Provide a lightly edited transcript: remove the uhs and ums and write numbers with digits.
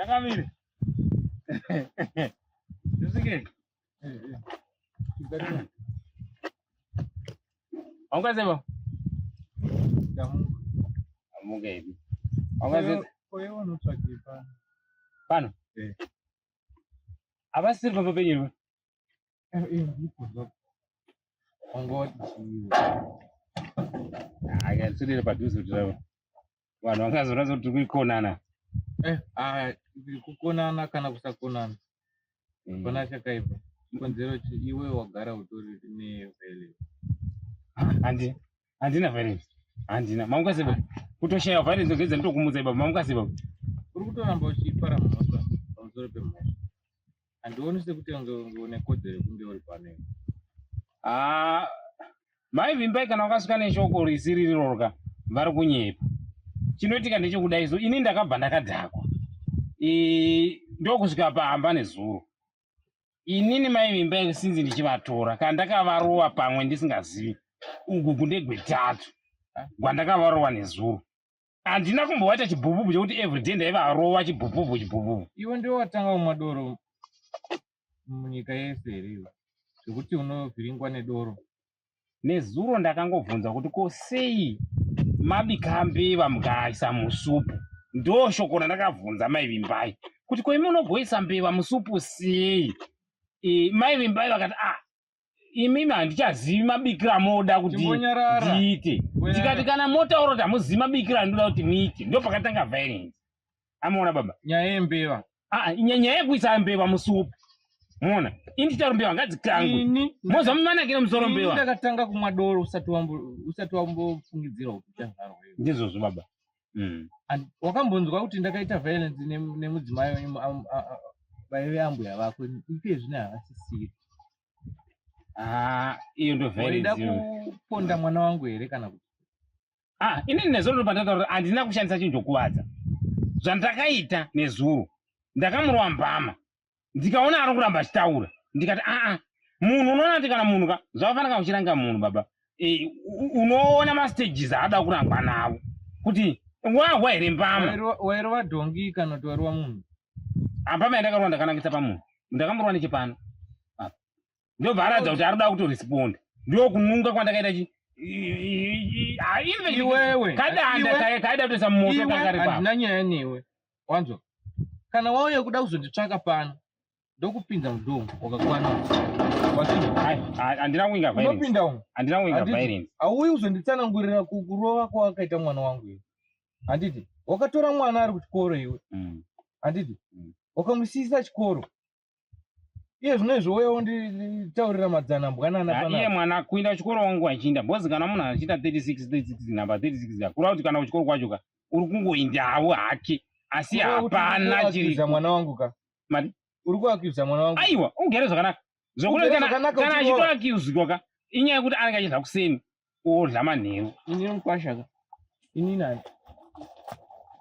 Takamire. Ndisvike. Wamuka Ndamuka. Amuka ipi? Wamuka Ko iwe unotsvagei pano? Pano? Eh. Havasiri pamba penyu here? Eh, ndipo zvapo. Wanga wati chii? Aya, tsirire padhuze kuti vanhu vangazoratidza kuti tiri kuikonana. Eh, ah, kukonana kana kusakonana. Hapana chakaipa. Chikonzero iwe wagara utori neviolence. Handi handina violence. Handina. Mamuka sei baba? Kutoshaya violence ngedza nditokumutsa baba. Mamuka sei baba? Uri kutoramba uchipara mhosva pamusoro pemhosva. Handioni sekuti unge une kodzero yekunge uri pano iwe. Ah, mai Vimbai kana wakasvika neshoko risiri riroroka vari kunyepa. Chinoitika ndechekudai so ini ndakabva ndakadhakwa. E, ndokusvika pamba nezuro. Inini mai Vimbai sinzi ndichivatora kana ndakavarova pamwe ndisingazivi uku kundegwetatu gwandakavarova nezuro. Handina kumbowaita chibhubhubhu chekuti everyday ndaivarova chibhubhubhu chibhubhubhu. Iwe ndiwe watanga kumwa doro munyika yese here iwe? Zvekuti unovhiringwa nedoro. Nezuro ndakangobvunza kuti ko sei mabika mbeva mukaisa musupu? Ndo shoko randakabvunza mai Vimbai kuti ko imi unogoisa mbeva musupu sei? E, mai Vimbai vakati ah, imimi handichazivi mabikiro amoda kuti Chimbonyarara. ndiite. Ndikati kana motaura kuti hamuzivi mabikiro andinoda kuti muite, ndo pakatanga violence. Amaona baba? Nyaya yembeva. Ah, nyaya yekuisa mbeva musupu. Mona, ini ndichitaura mbeva ngadzikangwe. Ini Moza mumanakire musoro ini mbeva. ndakatanga kumwa doro usati wambo usati wambofungidzira kuti uchazvarwa iwe. Ndizvozvo baba. And wakambonzwa kuti ndakaita violence nemudzimai wenyu vaive ambuya vako ipe zvino havasisiri. Ah, iyo ndo Waida violence iyo. kuponda mwana wangu here kana kuti? Ah, inini nezuro ndopandataura kuti handina kushandisa chinhu chokuvadza. Zvandakaita nezuro, ndakamurova mbama. Ndikaona ari kuramba achitaura. Ndikati aa, munhu unoona kuti kana munhu ka zvakafanira uchiranga munhu baba. E, unoona mastages aada kurangwa navo. Kuti wahwa here mbama? Wairova dhongi kana kuti wairova munhu? Mbama yandakarova ndakanangisa pamunhu. Ndakamurova nechepano. Apa. Ndobva aratidza kuti ari kuda kutoresponda. Ndokununga kwandakaita chi Iwewe. Kadanda Iwe. kaida kutoisa mumoto Iwe kakari papo. handina nyaya newe. Wanzwa? Kana wauya kuda kuzonditsvaka pano, ndokupinza mudhomu wakakwana. Wazvinzwa? Handina kuinga violence. Unopinda umu. Handina kuinga Handiti. violence. Hauyi kuzonditsanangurira kurova kwawakaita mwana wangu iwe. Handiti? Wakatora mwana ari kuchikoro iwe. Handiti? Wakamusiyisa chikoro. Iye zvino izvo wouya wonditaurira madzana mbwanana Iye panapa. mwana kuinda kuchikoro wangu achiinda because kana munhu achiita 36 36 number 36 ka kureva kuti kana kuchikoro kwacho ka uri kungoindawo hake asi Kureva kuti uri hapana chiri kuakiza mwana wangu ka. Mari? Uri kuakiza mwana wangu. Aiwa, ugere zvakanaka. Zvokuti Ugere kana zvakanaka kana uchirova. achitoakizwa ka inyaya yekuti anenge achidya kuseni odya manheru. Ini mukwasha ka. Ini nani?